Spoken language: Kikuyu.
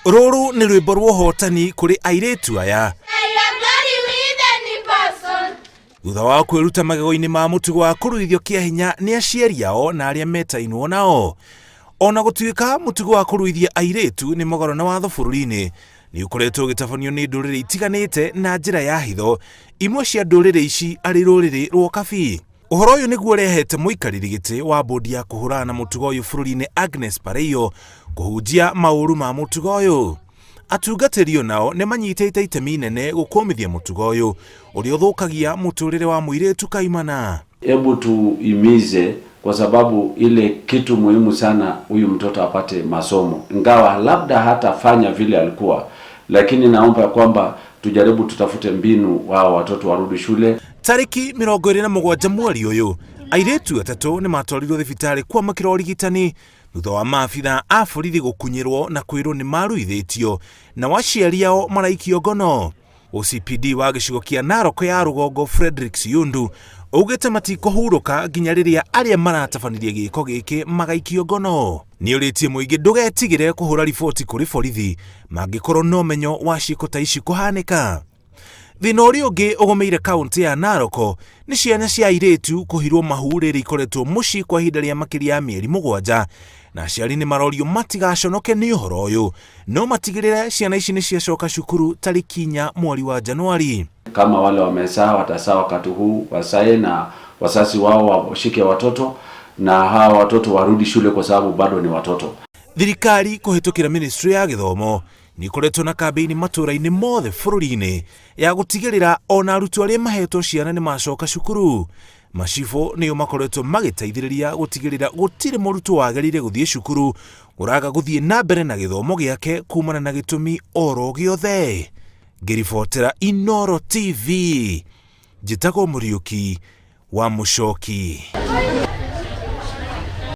Rũrũ nĩ rwĩmbo rwa ũhotani kũrĩ airĩtu aya. Thutha wa kwĩruta magego-inĩ ma mũtugo wa kũruithio kĩa hinya nĩ aciari ao na arĩa metainwo nao. Ona gũtuĩka mũtugo wa kũruithia airĩtu nĩ mũgarũ na watho bũrũri-inĩ, nĩ ũkoretwo ũgĩtabanio nĩ ndũrĩrĩ itiganĩte na njĩra ya hitho, imwe cia ndũrĩrĩ ici arĩ rũrĩrĩ rwa Ũkabi. Ũhoro ũyũ nĩguo ũrehete mũikarĩri gĩtĩ wa bodi ya kũhũrana na mũtugo ũyũ bũrũri-inĩ Agnes Pareiyo kũhunjia maũru ma mũtugo ũyũ. Atungatĩri o nao nĩ manyitĩte itemi inene gũkũmithia mũtugo ũyũ ũrĩa ũthũkagia mũtũrĩre wa mũirĩtu kaimana. Hebu tuhimize kwa sababu ile kitu muhimu sana huyu mtoto apate masomo, ingawa labda hatafanya vile alikuwa, lakini naomba kwamba tujaribu tutafute mbinu wao watoto warudi shule. Tarĩki 27 mweri ũyũ, airĩtu atatũ nĩ matwarirwo thibitarĩ kwamũkĩra ũrigitani thutha wa maabitha a borithi gũkunyĩrwo na kwĩrwo nĩ maruithĩtio nao aciari ao maraikio ngono. OCPD wa gĩcigo kĩa Narok ya rũgongo Frederick Siundu augĩte matikũhurũka nginya rĩrĩa arĩa maratabanirie gĩko gĩkĩ magaikio ngono. Nĩorĩtie mũingĩ ndũgetigĩre kũhũra riboti kũrĩ borithi mangĩkorwo na ũmenyo wa ciĩko ta ici kũhanĩka. Thĩna ũrĩa ũngĩ ũgũmĩire kaũntĩ ya Narok nĩ ciana cia airĩtu kũhirwo mahu rĩrĩa ikoretwo mũciĩ kwa ihinda rĩa makĩria ya mĩeri 7, na aciari nĩ marorio matigaconoke nĩ ũhoro ũyũ no matigĩrĩre ciana ici nĩ ciacoka cukuru tarĩki 4 mweri wa Januari. Kama wale wamezaa watazaa wakati huu wazae na wazazi wao washike watoto na hawa watoto warudi shule kwa sababu bado ni watoto. Thirikari kũhĩtũkĩra ministry ya gĩthomo nĩ ĩkoretwo na kambĩini matũũra-inĩ mothe bũrũri-inĩ ya gũtigĩrĩra ona arutwo arĩa mahetwo ciana nĩ macoka cukuru. Macibũ nĩo makoretwo magĩteithĩrĩria gũtigĩrĩra gũtirĩ mũrutwo wagĩrĩire gũthiĩ cukuru ũraga gũthiĩ na mbere na gĩthomo gĩake kumana na gĩtũmi oro gĩothe. Ngĩribotera Inooro TV, njĩtagwo Mũriũki wa Mũcoki.